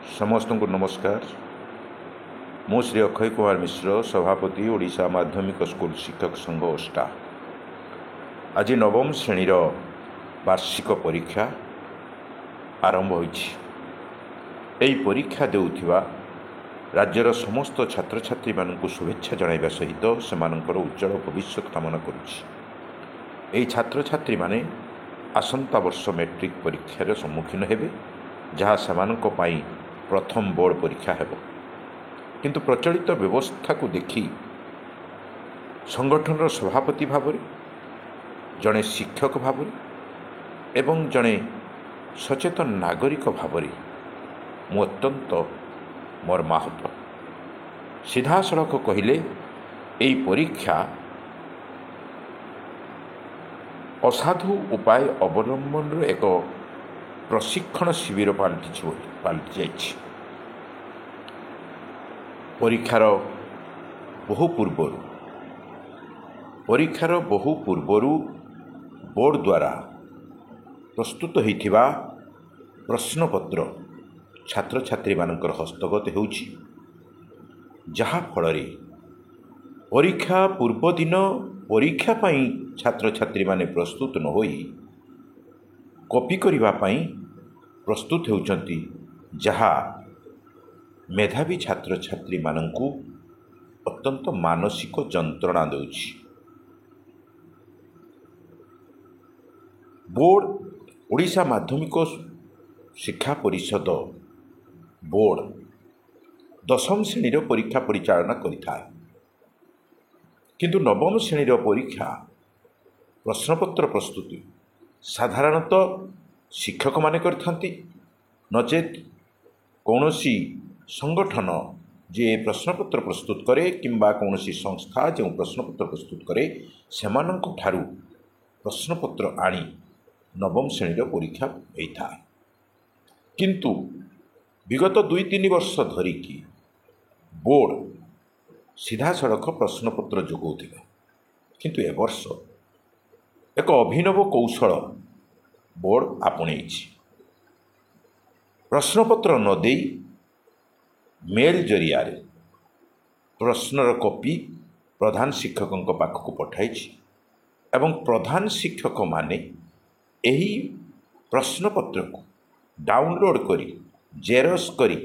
ସମସ୍ତଙ୍କୁ ନମସ୍କାର। ମୁଁ ଶ୍ରୀ ଅକ୍ଷୟ କୁମାର ମିଶ୍ର, ସଭାପତି, ଓଡ଼ିଶା ମାଧ୍ୟମିକ ସ୍କୁଲ ଶିକ୍ଷକ ସଂଘ, ଓଷ୍ଟା। ଆଜି ନବମ ଶ୍ରେଣୀର ବାର୍ଷିକ ପରୀକ୍ଷା ଆରମ୍ଭ ହୋଇଛି। ଏହି ପରୀକ୍ଷା ଦେଉଥିବା ରାଜ୍ୟର ସମସ୍ତ ଛାତ୍ରଛାତ୍ରୀମାନଙ୍କୁ ଶୁଭେଚ୍ଛା ଜଣାଇବା ସହିତ ସେମାନଙ୍କର ଉଜ୍ଜଳ ଭବିଷ୍ୟତ କାମନା କରୁଛି। ଏହି ଛାତ୍ରଛାତ୍ରୀମାନେ ଆସନ୍ତା ବର୍ଷ ମେଟ୍ରିକ୍ ପରୀକ୍ଷାର ସମ୍ମୁଖୀନ ହେବେ, ଯାହା ସେମାନଙ୍କ ପାଇଁ ପ୍ରଥମ ବୋର୍ଡ଼ ପରୀକ୍ଷା ହେବ। କିନ୍ତୁ ପ୍ରଚଳିତ ବ୍ୟବସ୍ଥାକୁ ଦେଖି ସଂଗଠନର ସଭାପତି ଭାବରେ, ଜଣେ ଶିକ୍ଷକ ଭାବରେ ଏବଂ ଜଣେ ସଚେତନ ନାଗରିକ ଭାବରେ ମୁଁ ଅତ୍ୟନ୍ତ ମର୍ମାହତ। ସିଧାସଳଖ କହିଲେ, ଏହି ପରୀକ୍ଷା ଅସାଧୁ ଉପାୟ ଅବଲମ୍ବନର ଏକ ପ୍ରଶିକ୍ଷଣ ଶିବିର ପାଲଟିଛି ବୋଲି ପାଲଟି ଯାଇଛି। ପରୀକ୍ଷାର ବହୁ ପୂର୍ବରୁ ବୋର୍ଡ଼ ଦ୍ୱାରା ପ୍ରସ୍ତୁତ ହୋଇଥିବା ପ୍ରଶ୍ନପତ୍ର ଛାତ୍ରଛାତ୍ରୀମାନଙ୍କର ହସ୍ତଗତ ହେଉଛି, ଯାହାଫଳରେ ପରୀକ୍ଷା ପୂର୍ବଦିନ ପରୀକ୍ଷା ପାଇଁ ଛାତ୍ରଛାତ୍ରୀମାନେ ପ୍ରସ୍ତୁତ ନ ହୋଇ କପି କରିବା ପାଇଁ ପ୍ରସ୍ତୁତ ହେଉଛନ୍ତି, ଯାହା ମେଧାବୀ ଛାତ୍ରଛାତ୍ରୀମାନଙ୍କୁ ଅତ୍ୟନ୍ତ ମାନସିକ ଯନ୍ତ୍ରଣା ଦେଉଛି। ବୋର୍ଡ଼, ଓଡ଼ିଶା ମାଧ୍ୟମିକ ଶିକ୍ଷା ପରିଷଦ ବୋର୍ଡ଼ ଦଶମ ଶ୍ରେଣୀର ପରୀକ୍ଷା ପରିଚାଳନା କରିଥାଏ, କିନ୍ତୁ ନବମ ଶ୍ରେଣୀର ପରୀକ୍ଷା ପ୍ରଶ୍ନପତ୍ର ପ୍ରସ୍ତୁତି ସାଧାରଣତଃ ଶିକ୍ଷକମାନେ କରିଥାନ୍ତି, ନଚେତ୍ କୌଣସି ସଂଗଠନ ଯିଏ ପ୍ରଶ୍ନପତ୍ର ପ୍ରସ୍ତୁତ କରେ କିମ୍ବା କୌଣସି ସଂସ୍ଥା ଯେଉଁ ପ୍ରଶ୍ନପତ୍ର ପ୍ରସ୍ତୁତ କରେ, ସେମାନଙ୍କ ଠାରୁ ପ୍ରଶ୍ନପତ୍ର ଆଣି ନବମ ଶ୍ରେଣୀର ପରୀକ୍ଷା ହୋଇଥାଏ। କିନ୍ତୁ ବିଗତ 2-3 ବର୍ଷ ଧରିକି ବୋର୍ଡ଼ ସିଧାସଳଖ ପ୍ରଶ୍ନପତ୍ର ଯୋଗାଉଥିଲା, କିନ୍ତୁ ଏ ବର୍ଷ ଏକ ଅଭିନବ କୌଶଳ ବୋର୍ଡ଼ ଆପଣେଇଛି। ପ୍ରଶ୍ନପତ୍ର ନ ଦେଇ ମେଲ୍ ଜରିଆରେ ପ୍ରଶ୍ନର କପି ପ୍ରଧାନ ଶିକ୍ଷକଙ୍କ ପାଖକୁ ପଠାଇଛି ଏବଂ ପ୍ରଧାନ ଶିକ୍ଷକମାନେ ଏହି ପ୍ରଶ୍ନପତ୍ରକୁ ଡାଉନଲୋଡ଼୍ କରି ଜେରକ୍ସ କରି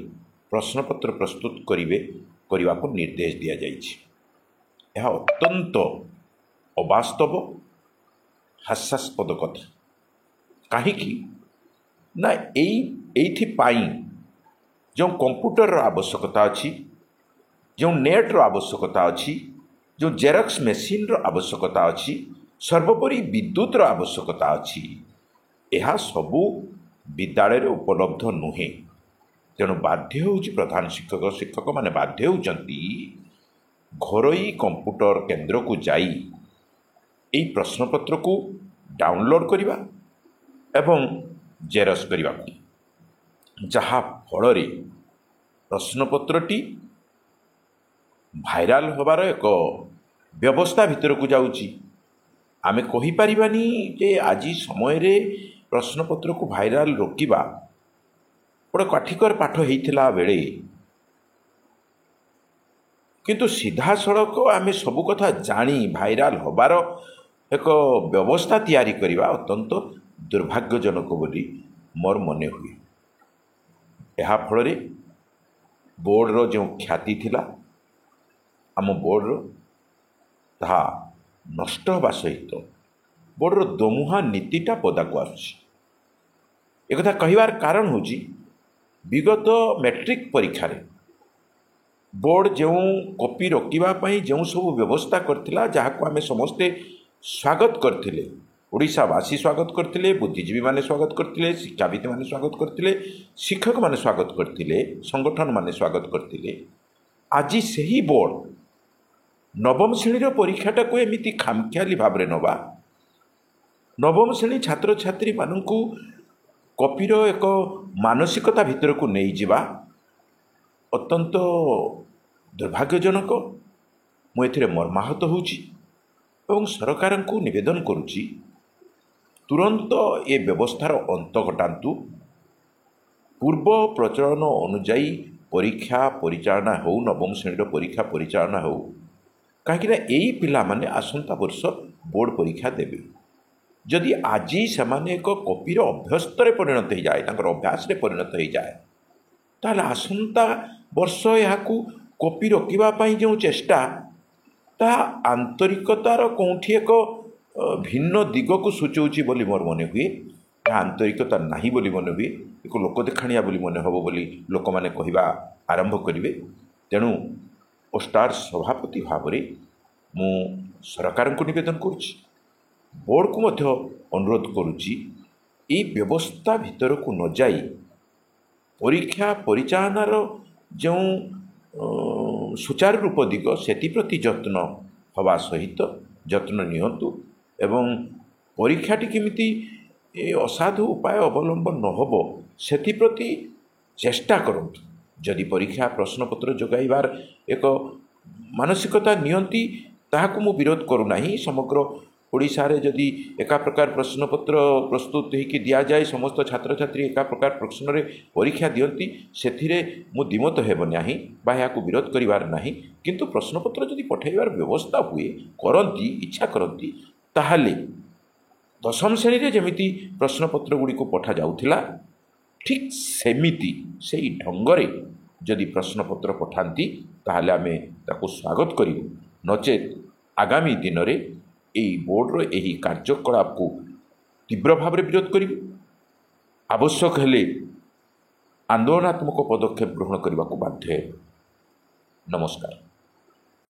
ପ୍ରଶ୍ନପତ୍ର ପ୍ରସ୍ତୁତ କରିବାକୁ ନିର୍ଦ୍ଦେଶ ଦିଆଯାଇଛି। ଏହା ଅତ୍ୟନ୍ତ ଅବାସ୍ତବ, ହାସ୍ୟାସ୍ପଦ କଥା। କାହିଁକି ନା ଏଇଥିପାଇଁ ଯେଉଁ କମ୍ପ୍ୟୁଟରର ଆବଶ୍ୟକତା ଅଛି, ଯେଉଁ ନେଟ୍ର ଆବଶ୍ୟକତା ଅଛି, ଯେଉଁ ଜେରକ୍ସ ମେସିନ୍ର ଆବଶ୍ୟକତା ଅଛି, ସର୍ବୋପରି ବିଦ୍ୟୁତର ଆବଶ୍ୟକତା ଅଛି, ଏହା ସବୁ ବିଦ୍ୟାଳୟରେ ଉପଲବ୍ଧ ନୁହେଁ। ତେଣୁ ବାଧ୍ୟ ହେଉଛି ପ୍ରଧାନ ଶିକ୍ଷକ, ଶିକ୍ଷକମାନେ ବାଧ୍ୟ ହେଉଛନ୍ତି ଘରୋଇ କମ୍ପ୍ୟୁଟର କେନ୍ଦ୍ରକୁ ଯାଇ ଏହି ପ୍ରଶ୍ନପତ୍ରକୁ ଡାଉନଲୋଡ଼୍ କରିବା ଏବଂ ଜେରକ୍ସ କରିବାକୁ, ଯାହାଫଳରେ ପ୍ରଶ୍ନପତ୍ରଟି ଭାଇରାଲ ହେବାର ଏକ ବ୍ୟବସ୍ଥା ଭିତରକୁ ଯାଉଛି। ଆମେ କହିପାରିବାନି ଯେ ଆଜି ସମୟରେ ପ୍ରଶ୍ନପତ୍ରକୁ ଭାଇରାଲ ରୋକିବା ବଡ଼ କାଠିକର ପାଠ ହେଇଥିଲା ବେଳେ, କିନ୍ତୁ ସିଧାସଳଖ ଆମେ ସବୁ କଥା ଜାଣି ଭାଇରାଲ ହେବାର ଏକ ବ୍ୟବସ୍ଥା ତିଆରି କରିବା ଅତ୍ୟନ୍ତ ଦୁର୍ଭାଗ୍ୟଜନକ ବୋଲି ମୋର ମନେ ହୁଏ। ଏହା ଫଳରେ ବୋର୍ଡ଼ର ଯେଉଁ ଖ୍ୟାତି ଥିଲା ଆମ ବୋର୍ଡ଼ର, ତାହା ନଷ୍ଟ ହେବା ସହିତ ବୋର୍ଡ଼ର ଦୋମୁହାଁ ନୀତିଟା ପଦାକୁ ଆସୁଛି। ଏକଥା କହିବାର କାରଣ ହେଉଛି, ବିଗତ ମେଟ୍ରିକ୍ ପରୀକ୍ଷାରେ ବୋର୍ଡ଼ ଯେଉଁ କପି ରୋକିବା ପାଇଁ ଯେଉଁ ସବୁ ବ୍ୟବସ୍ଥା କରିଥିଲା, ଯାହାକୁ ଆମେ ସମସ୍ତେ ସ୍ୱାଗତ କରିଥିଲେ, ଓଡ଼ିଶାବାସୀ ସ୍ୱାଗତ କରିଥିଲେ, ବୁଦ୍ଧିଜୀବୀମାନେ ସ୍ୱାଗତ କରିଥିଲେ, ଶିକ୍ଷାବିତ୍ମାନେ ସ୍ୱାଗତ କରିଥିଲେ, ଶିକ୍ଷକମାନେ ସ୍ୱାଗତ କରିଥିଲେ, ସଂଗଠନମାନେ ସ୍ୱାଗତ କରିଥିଲେ, ଆଜି ସେହି ବୋର୍ଡ଼ ନବମ ଶ୍ରେଣୀର ପରୀକ୍ଷାଟାକୁ ଏମିତି ଖାମଖିଆଲି ଭାବରେ ନେବା, ନବମ ଶ୍ରେଣୀ ଛାତ୍ରଛାତ୍ରୀମାନଙ୍କୁ କପିର ଏକ ମାନସିକତା ଭିତରକୁ ନେଇଯିବା ଅତ୍ୟନ୍ତ ଦୁର୍ଭାଗ୍ୟଜନକ। ମୁଁ ଏଥିରେ ମର୍ମାହତ ହେଉଛି ଏବଂ ସରକାରଙ୍କୁ ନିବେଦନ କରୁଛି, ତୁରନ୍ତ ଏ ବ୍ୟବସ୍ଥାର ଅନ୍ତ ଘଟାନ୍ତୁ। ପୂର୍ବ ପ୍ରଚଳନ ଅନୁଯାୟୀ ପରୀକ୍ଷା ପରିଚାଳନା ହେଉ, ନବମ ଶ୍ରେଣୀର ପରୀକ୍ଷା ପରିଚାଳନା ହେଉ, କାହିଁକିନା ଏଇ ପିଲାମାନେ ଆସନ୍ତା ବର୍ଷ ବୋର୍ଡ଼ ପରୀକ୍ଷା ଦେବେ। ଯଦି ଆଜି ସେମାନେ ଏକ କପିର ଅଭ୍ୟସ୍ତରେ ପରିଣତ ହେଇଯାଏ, ତାଙ୍କର ଅଭ୍ୟାସରେ ପରିଣତ ହେଇଯାଏ, ତାହେଲେ ଆସନ୍ତା ବର୍ଷ ଏହାକୁ କପି ରୋକିବା ପାଇଁ ଯେଉଁ ଚେଷ୍ଟା, ତାହା ଆନ୍ତରିକତାର କେଉଁଠି ଏକ ଭିନ୍ନ ଦିଗକୁ ସୂଚଉଛି ବୋଲି ମୋର ମନେ ହୁଏ। ଏହା ଆନ୍ତରିକତା ନାହିଁ ବୋଲି ମନେ ହୁଏ, ଏକ ଲୋକ ଦେଖାଣିଆ ବୋଲି ମନେ ହେବ ବୋଲି ଲୋକମାନେ କହିବା ଆରମ୍ଭ କରିବେ। ତେଣୁ ଓଷ୍ଟାର ସଭାପତି ଭାବରେ ମୁଁ ସରକାରଙ୍କୁ ନିବେଦନ କରୁଛି, ବୋର୍ଡ଼କୁ ମଧ୍ୟ ଅନୁରୋଧ କରୁଛି, ଏଇ ବ୍ୟବସ୍ଥା ଭିତରକୁ ନ ଯାଇ ପରୀକ୍ଷା ପରିଚାଳନାର ଯେଉଁ ସୁଚାରୁ ରୂପ ଦିଗ ସେଥିପ୍ରତି ଯତ୍ନ ହେବା ସହିତ ଯତ୍ନ ନିଅନ୍ତୁ ଏବଂ ପରୀକ୍ଷାଟି କେମିତି ଏ ଅସାଧୁ ଉପାୟ ଅବଲମ୍ବନ ନ ହେବ ସେଥିପ୍ରତି ଚେଷ୍ଟା କରନ୍ତୁ। ଯଦି ପରୀକ୍ଷା ପ୍ରଶ୍ନପତ୍ର ଯୋଗାଇବାର ଏକ ମାନସିକତା ନିଅନ୍ତି, ତାହାକୁ ମୁଁ ବିରୋଧ କରୁନାହିଁ। ସମଗ୍ର ଓଡ଼ିଶାରେ ଯଦି ଏକା ପ୍ରକାର ପ୍ରଶ୍ନପତ୍ର ପ୍ରସ୍ତୁତ ହେଇକି ଦିଆଯାଏ, ସମସ୍ତ ଛାତ୍ରଛାତ୍ରୀ ଏକା ପ୍ରକାର ପ୍ରଶ୍ନରେ ପରୀକ୍ଷା ଦିଅନ୍ତି, ସେଥିରେ ମୁଁ ଦ୍ୱିମତ ହେବ ନାହିଁ ବା ଏହାକୁ ବିରୋଧ କରିବାର ନାହିଁ। କିନ୍ତୁ ପ୍ରଶ୍ନପତ୍ର ଯଦି ପଠାଇବାର ବ୍ୟବସ୍ଥା ହୁଏ, କରନ୍ତି, ଇଚ୍ଛା କରନ୍ତି, ତାହେଲେ ଦଶମ ଶ୍ରେଣୀରେ ଯେମିତି ପ୍ରଶ୍ନପତ୍ର ଗୁଡ଼ିକୁ ପଠାଯାଉଥିଲା, ଠିକ୍ ସେମିତି ସେଇ ଢଙ୍ଗରେ ଯଦି ପ୍ରଶ୍ନପତ୍ର ପଠାନ୍ତି, ତାହେଲେ ଆମେ ତାକୁ ସ୍ୱାଗତ କରିବୁ। ନଚେତ୍ ଆଗାମୀ ଦିନରେ ଏଇ ବୋର୍ଡ଼ର ଏହି କାର୍ଯ୍ୟକଳାପକୁ ତୀବ୍ର ଭାବରେ ବିରୋଧ କରିବୁ, ଆବଶ୍ୟକ ହେଲେ ଆନ୍ଦୋଳନାତ୍ମକ ପଦକ୍ଷେପ ଗ୍ରହଣ କରିବାକୁ ବାଧ୍ୟ ହେବୁ। ନମସ୍କାର।